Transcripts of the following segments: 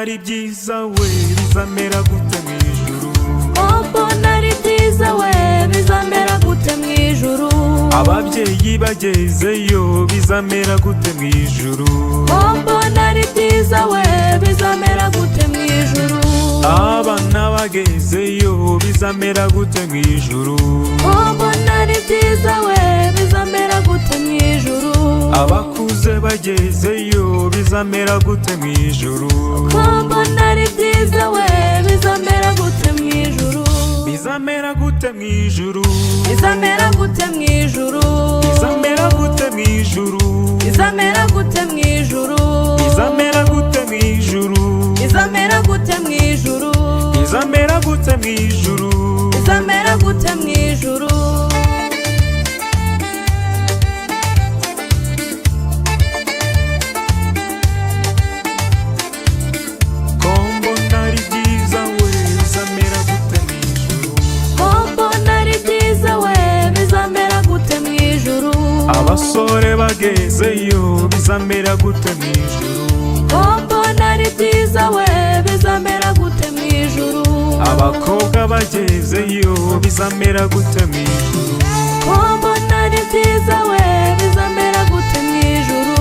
Ari byiza we, bizamera gute mu ijuru? Ko mbona ari byiza we, bizamera gute mu ijuru? Ababyeyi bagezeyo, bizamera gute mu ijuru? Ko mbona ari byiza we, bizamera gute mu ijuru? Abana bagezeyo, bizamera gute mu ijuru? Ko mbona ari byiza we, bizamera gute mu ijuru? Abakuze bagezeyo, bizamera gute mu ijuru? Ko mbona ari byiza we, bizamera gute mu ijuru? Bizamera gute mu ijuru? Bizamera gute mu ijuru? Bizamera gute mu ijuru? Bizamera gute mu ijuru? Bizamera gute mu ijuru? Bizamera gute mu ijuru? Bizamera gute mu ijuru? Bizamera gute mu ijuru? Ko mbona ari byiza we, bizamera gute mu ijuru? Ko mbona ari byiza we, bizamera gute mu ijuru? Abasore bagezeyo, bizamera gute mu ijuru? Ko mbona ari byiza we, bizamera gute mu ijuru? Abakobwa bagezeyo, bizamera gute mu ijuru? Ko mbona ari byiza we, bizamera gute mu ijuru?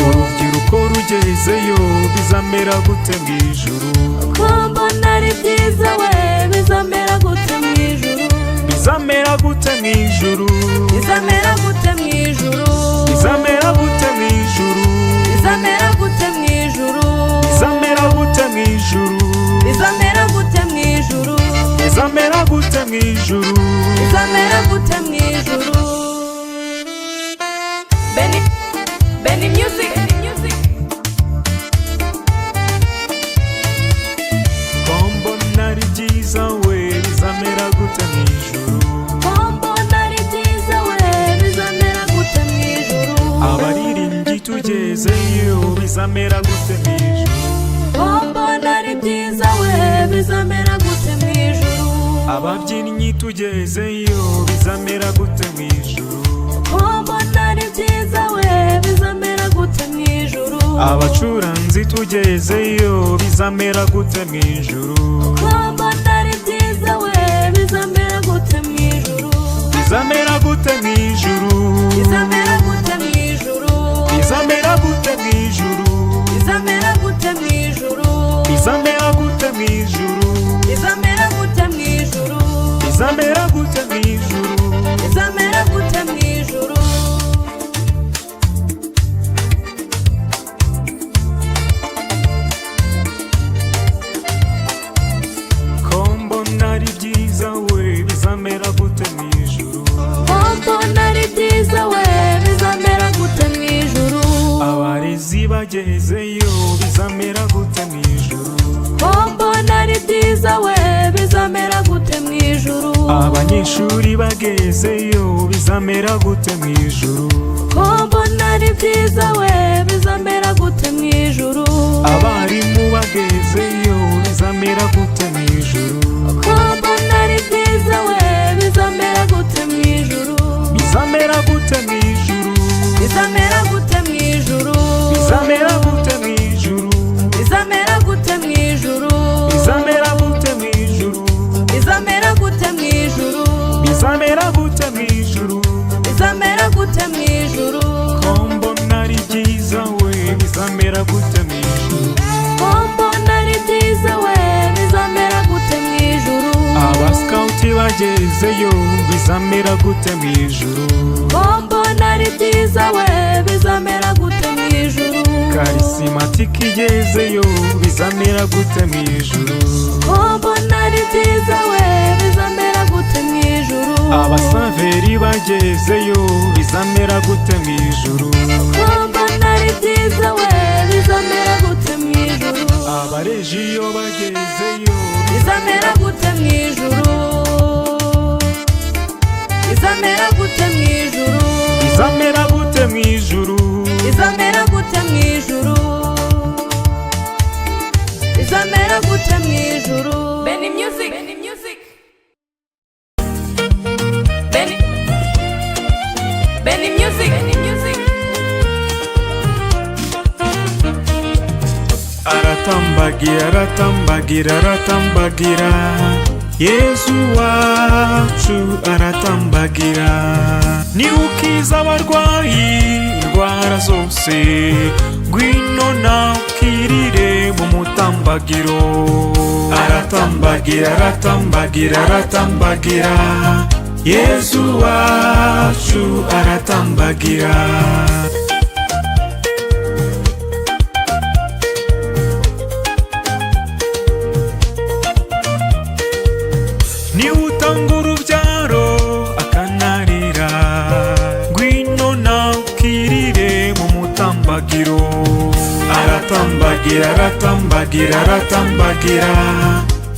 Urubyiruko rugezeyo, bizamera gute mu ijuru? Ko mbona ari byiza we, bizamera gute mu ijuru? Bizamera gute mu ijuru? Bizamera gute mu ijuru? Bizamera gute mu ijuru? Bizamera gute mu ijuru? Bizamera gute mu ijuru? Bizamera gute mu ijuru? Bizamera gute mu ijuru? Bizamera gute mu ijuru? Benny, Benny Music, Benny Music. Ko mbona ari byiza we, bizamera gute mu ijuru? Ko mbona ari byiza we, bizamera gute mu ijuru? Abaririmbyi tugezeyo, bizamera gute mu ijuru? Ko mbona ari byiza we, bizamera gute mu ijuru? Ababyinnyi tugezeyo, bizamera gute mu ijuru? Ko mbona ari byiza we, bizamera gute mu ijuru? Abacuranzi tugezeyo, bizamera gute mu ijuru? Ko mbona ari byiza we, bizamera gute mu ijuru? Bizamera gute mu ijuru? Bizamera gute mu ijuru? Bizamera gute mu ijuru? Bizamera gute mu ijuru? Bizamera gute mu ijuru? Bizamera gute mu ijuru? Bizamera gute mu ijuru? Bizamera gute mu ijuru? Ko mbona ari byiza we, bizamera gute mu ijuru? Ko mbona ari byiza we, bizamera gute mu ijuru? Abarezi bagezeyo, bizamera gute mu ijuru? Ko mbona ari byiza we, bizamera gute mu ijuru? Abanyeshuri bagezeyo, bizamera gute mu ijuru? Ko mbona ari byiza we, bizamera gute mu ijuru? Abarimu bagezeyo, bizamera gute mu ijuru? Ko mbona ari byiza we, bizamera gute mu ijuru? Bizamera gute mu ijuru? Bizamera gute mu ijuru? Bizamera gute mu ijuru? Bizamera gute mu ijuru? Bizamera gute mu ijuru? Bizamera gute mu ijuru? Bizamera gute mu ijuru? Bizamera gute mu ijuru? Ko mbona ari byiza we, bizamera gute mu ijuru? Ko mbona ari byiza we, bizamera gute mu ijuru? Abasikawuti bagezeyo, bizamera gute mu ijuru? Ko mbona ari byiza we, bizamera gute mu ijuru? Karisimatike igezeyo, bizamera gute mu ijuru? Ko mbona ari byiza we, bizamera gute mu ijuru? Abasaveri bagezeyo, bizamera gute mu ijuru? Ko mbona ari byiza we, bizamera gute mu ijuru? Abarejiyo bagezeyo, Bizamera gute mu ijuru? Bizamera gute mu ijuru? Bizamera gute mu ijuru? Bizamera gute mu ijuru? Bizamera gute mu ijuru? Benny Music, Benny Music. Benny, Benny Music, Benny Music. Aratambagira, aratambagira, aratambagira, Yezu wacu aratambagira. Niwe ukiza abarwayi indwara zose, ngwino nawe ukirire mu mutambagiro. Aratambagira, aratambagira, aratambagira, Yezu wacu aratambagira. Niwe utanga urubyaro akanarira, ngwino nawe ukirire mu mutambagiro. Aratambagira, aratambagira, aratambagira,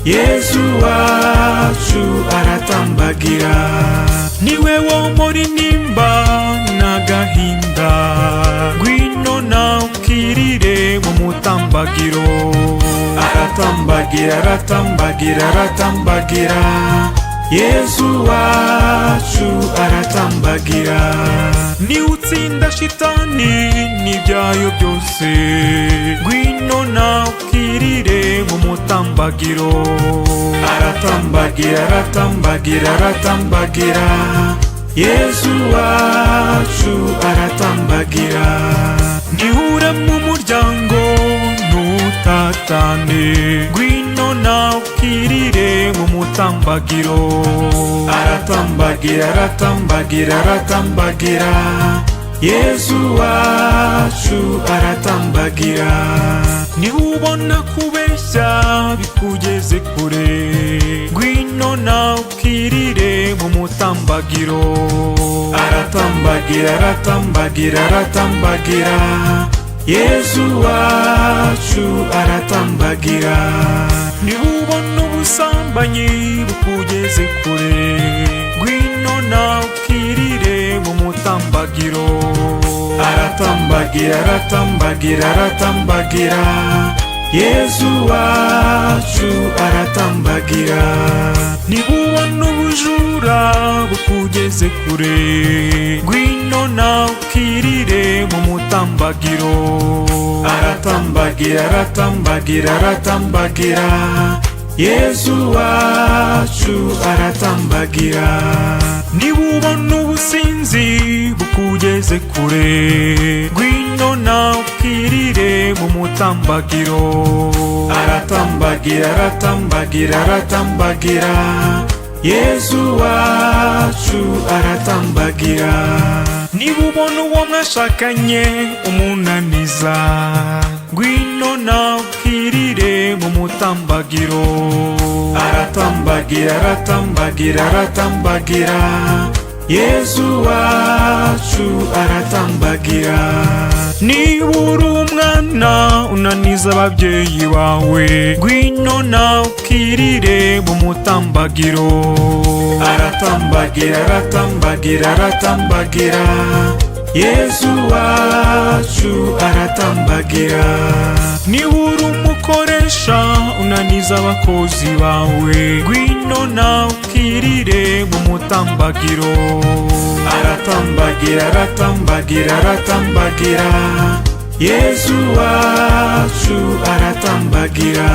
Yezu wacu aratambagira. Niwe wo muri nimba n'agahinda, ngwino nawe ukirire mu mutambagiro. Aratambagira, aratambagira, aratambagira, Yezu wacu aratambagira. Niwe utsinda shitani n'ibyayo byose, ngwino nawe ukirire mu mutambagiro. Aratambagira, aratambagira, aratambagira, Yezu wacu aratambagira. Nihura mu muryango ntutatane, ngwino nawe ukirire mu mutambagiro. Aratambagira, aratambagira, aratambagira, Yezu wacu aratambagira. Niba ubona kubeshya bikugeze kure, ngwino nawe ukirire mu mutambagiro. Aratambagira, aratambagira, aratambagira, Yezu wacu aratambagira. Niba ubona ubusambanyi bukugeze kure, ngwino nawe ukirire mu mutambagiro. Aratambagira, aratambagira, aratambagira, Yezu wacu aratambagira. Niba ubona ubujura bukugeze kure, ngwino nawe ukirire mu mutambagiro. Aratambagira, aratambagira, aratambagira, Yezu wacu aratambagira. Niba ubona ubusinzi bukugeze kure, ngwino nawe ukirire mu mutambagiro. Aratambagira, aratambagira, aratambagira, Yezu wacu aratambagira. Niba ubona uwo mwashakanye umunaniza, ngwino nawe ukirire mu mutambagiro. Aratambagira, aratambagira, aratambagira, Yezu wacu aratambagira. Niba uri umwana unaniza ababyeyi bawe, ngwino nawe ukirire mu mutambagiro. Aratambagira, aratambagira, aratambagira, Yezu wacu aratambagira. Niba uri umukoresha unaniza abakozi bawe, ngwino nawe ukirire mu mutambagiro. Aratambagira, aratambagira, aratambagira, Yezu wacu aratambagira.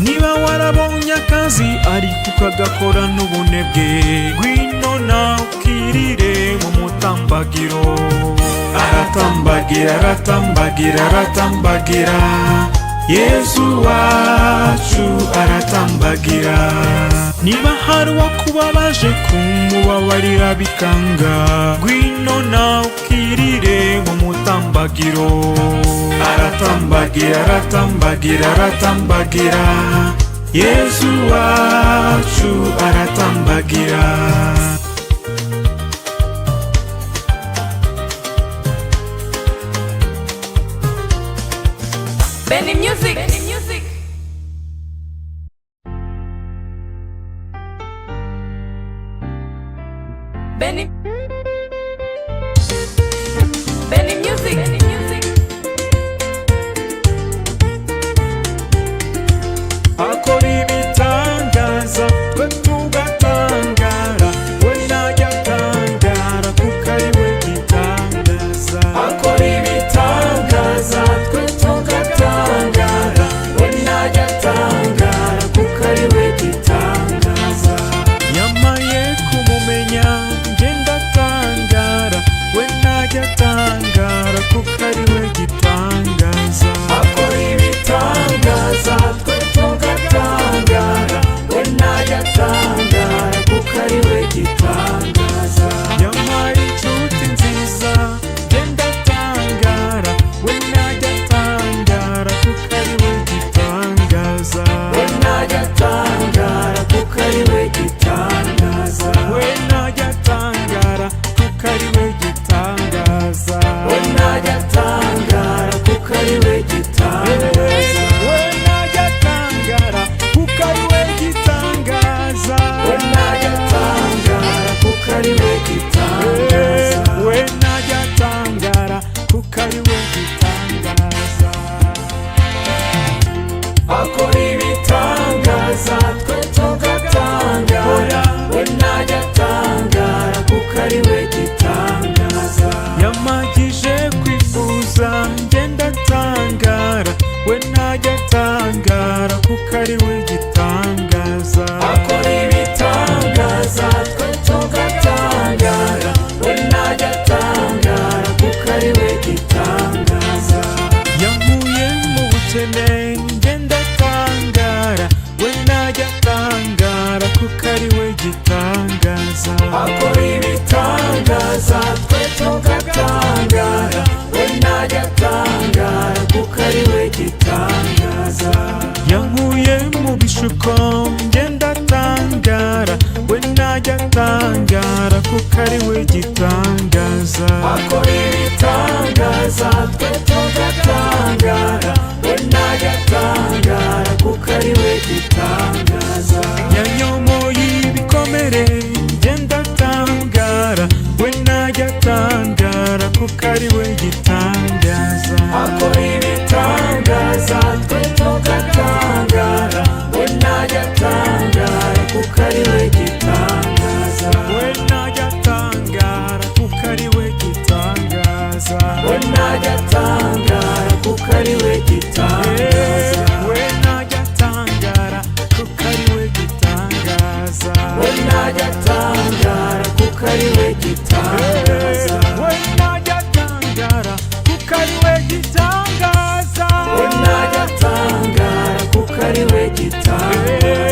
Niba warabonye akazi ariko ukagakora n'ubunebwe, ngwino nawe ukirire mu mutambagiro. Aratambagira, aratambagira, aratambagira, Yezu wacu aratambagira. Niba hari uwakubabaje kumubabarira bikanga, ngwino nawe ukirire mu mutambagiro. Aratambagira, aratambagira, aratambagira, Yezu wacu aratambagira. Benny Music. Benny Music. Benny Benny Music. Benny Music. Akora ibitangaza twe tugatangara, we najya atangara kuko ari we gitangaza. Akora ibitangaza twe tugatangara. Najya atangara kuko ari we gitangaza. Akora ibitangaza twe tugatangara, we najya atangara kuko ari we gitangaza. Yampaye inshuti nziza, genda atangara, we najya atangara kuko ari we gitangaza. We najya atangara kuko ari we gitangaza. We najya atangara kuko ari we gitangaza. We najya atangara kuko ari we gitangaza. We najya atangara kuko ari we gitangaza. We najya atangara kuko ari we gitangaza. We najya atangara kuko ari we gitangaza. Akora ibitangaza twe tugatangara, we najya atangara kuko ari we gitangaza. Yamagije kwifuza, ngenda atangara, we najya atangara kuko ari we gitangaza. Akora ibitangaza twe tugatangara, we najya atangara kuko ari we gitangaza. Yankuye mu bukene, ngenda atangara, we najya atangara kuko ari we gitangaza. Akora ibitangaza twe tugatangara, we najya atangara kuko ari we gitangaza. Yankuye mu bishuko, ngenda atangara, we najya atangara kuko ari we gitangaza. Akora ibitangaza twe tugatangara, we najya atangara kuko ari we gitangaza. Yanyomoye ibikomere, ngenda atangara, we najya atangara kuko ari we gitangaza. Akora ibitangaza twe tugatangara, we najya atangara kuko ari we gitangaza. We najya atangara kuko ari we gitangaza. We najya atangara kuko ari we gitangaza. We najya atangara kuko ari we gitangaza. We najya atangara kuko ari we gitangaza. We najya atangara kuko ari we gitangaza. We najya atangara kuko ari we gitangaza.